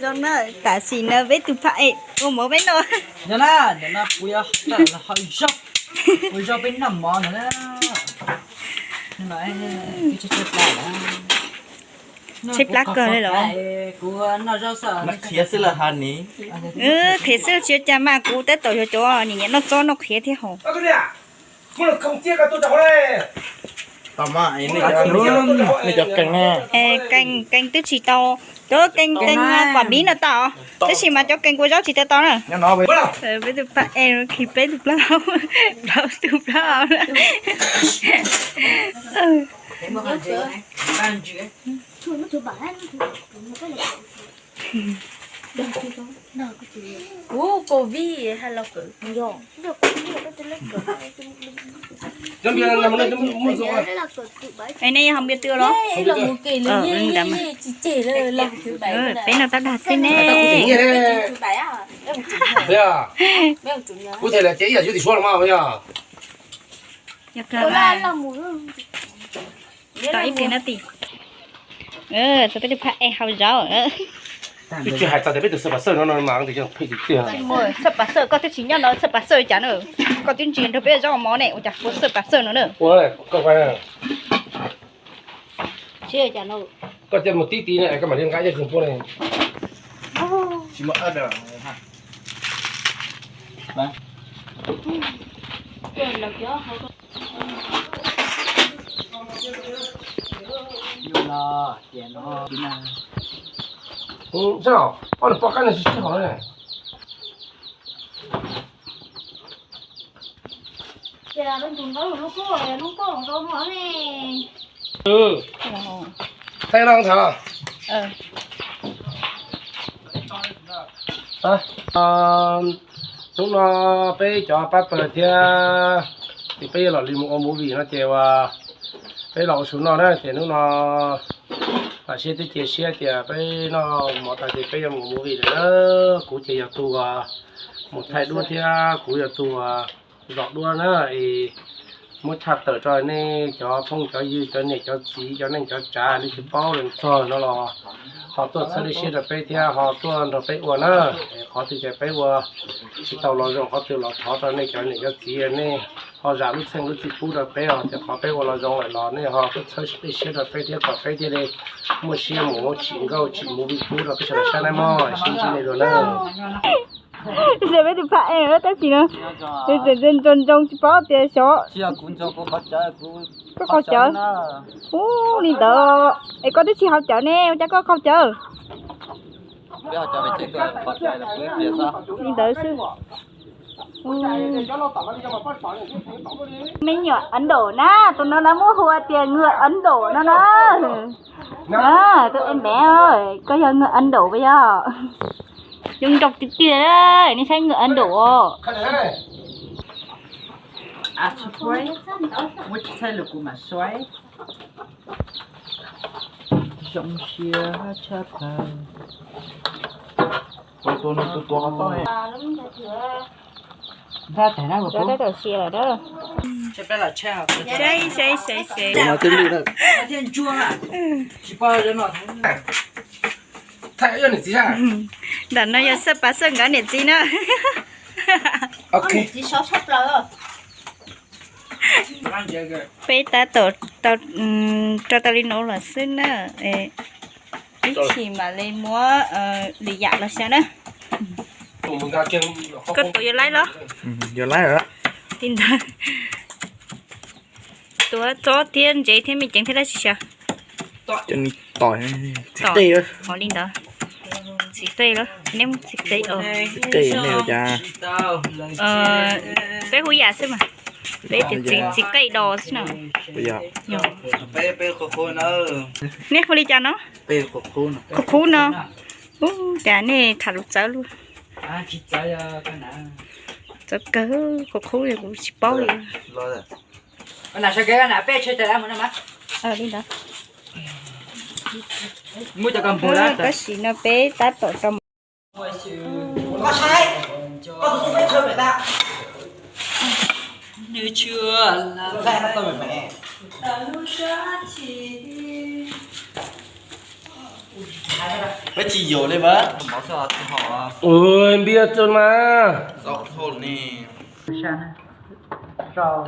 Zoo na, tam sim no peb tus phaj es ua mov peb noj. Yog na, ntawm no kuv yuav tawm los hau zaub, ua zaub peb noj mov ntawm na. Tshaib plab kawg li los? Kuv noj zaub xwb. Qhiav xwb los has ni. Qhiav xwb tsis ua cas mas kuv tab tom yuav cov nim niam noj tsob noj qhiav thiab hos. Nej cov kees, kees twb tsis tau, cov kees kees kuam miv no tau, tab sis mas cov kees kua zaub tsis tau tau na. Peb tus phaj es khi peb tus plaub hau, plaub tus plaub hau na. Ub, covid hais los kawm. Es nej yog hom npias twg los? Los mus kev lawm, yeej yeej tsis ceg lawm, los thứ bảy. Peb no tab dag xwb ne. Kuv thiaj li ces ib yam yuav tim suab los mas yog. Tau ib pliag na tim. Txog peb tus phaj es hau zaub. Twb tsis hais txog tias peb tus xawb pas xawj no no mas phem tiag tiag. Xawb pas xawj koj twb tsis nyob no, xawb pas xawj cas na? Koj twb ntsia nrog peb zaub mov ne, ua cas puas xawb pas xawj no na? Koj cia mus tib tid na, koj mam li nqa coj tsis pub ne. Ob lwm poj qab no sib sib hos na. Thaij no nthav. Hnub no peb cov pab pawg thiab, ces peb yuav los li mus ua movie no ces uas peb los ua su noj na ces hnub no vam siab thiab cia siab tias peb noj mov tas ces peb yuav mus movie lawm na. Kuv ces yog tus uas mus thaij duab thiab kuv yog tus uas zom duab na, es muab tshaj tawm rau nej cov phooj cov ywg cov niam cov txiv cov neej cov tsav nej tsis paub los txog no los ho tuaj txhawb lub siab rau peb thiab ho tuaj nrog peb ua na. Qhov twg ces peb ua tsis tau los zoo qhov twg los thov rau nej cov niam cov txiv nej ho zam lub txheej lub txim pub rau peb os, ces qhov peb ua los zoo lawm los nej ho tuaj txhawb lub siab rau peb thiab kom peb thiaj li muaj siab mus tsim nkauj tsim movie pub rau peb sawv daws saib na mog, sib ntsib nej dua na. Peb tus phaj es tab sis no tseem ntoo ntoo tsis paub tias xyov koj qaug cawv. Ub, li ntawd es koj twb tsis haus cawv ne, ua cas koj qaug cawv? Li ntawd xwb. Me nyuam Ấn Độ na, tus no lawv muab hu tias người Ấn Độ no na. Tus em bé, koj yog người Ấn Độ puas yog? Zoo nraug tiag tiag, nej saib người Ấn Độ. Muab tsis txhawj lwm kuv mam suaib. Zoo siab tshaj plaws. Tus tus no tus tuav qhov txob ne. Tab tom sia lawm na. Saib saib saib saib. Ntawm no yog xawj pas xawj nkawd niam txiv na. Peb tab tom rau tau li no lawm xwb na. Ib chim mam li muab lwm yam los xyaw na. Koj tuav yuav laib los? Yuav laib lawm. Li ntawd. Tuav txob thiab ntsev thiab me ceev thiab dab tsi xyaw? Txiv qej. Li ntawd. Txiv qej los? Neb muab txiv qej os. Txiv qej ne ua cas? Peb hu yam xwb mas. Peb tias txiv qej dos xwb no. Neb hu li cas no? Qhov qhub no. Ub, cas nej tham lus txawv luaj. Txawv kawg, qhov qhub kuv tsis paub li. Li ntawd. Tab sis no peb tab tom rau Peb tsis yuav li mas. Ui, npias txog mas.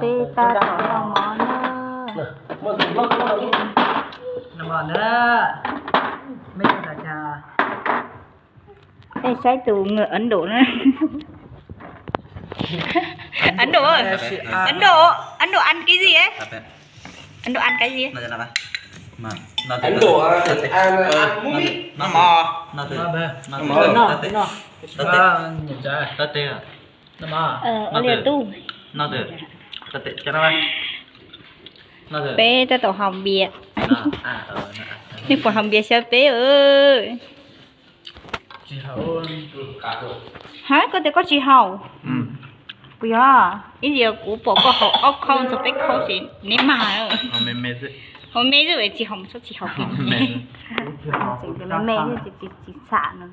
Peb tab tom noj mov na. Peb saib tus người Ấn Độ na. Ấn Độ, Ấn Độ, Ấn Độ ăn cái gì ấy? Ấn Độ ăn cái gì? Ấn Độ ăn, ăn muối. Noj mov. Noj mov. Noj mov. Noj mov. Noj mov. Ờ, ăn liền tu. Peb tab tom haus npias. Nej puas haus npias xyaw peb? Hab, koj tias koj tsis haus? Puas yog? Ib yam kuv pom koj haus ob khau ntxog peb khau ces neb mag. Haus me xwb, tsis haus, tsis haus. Tseem tias me me xwb, tsis xam no.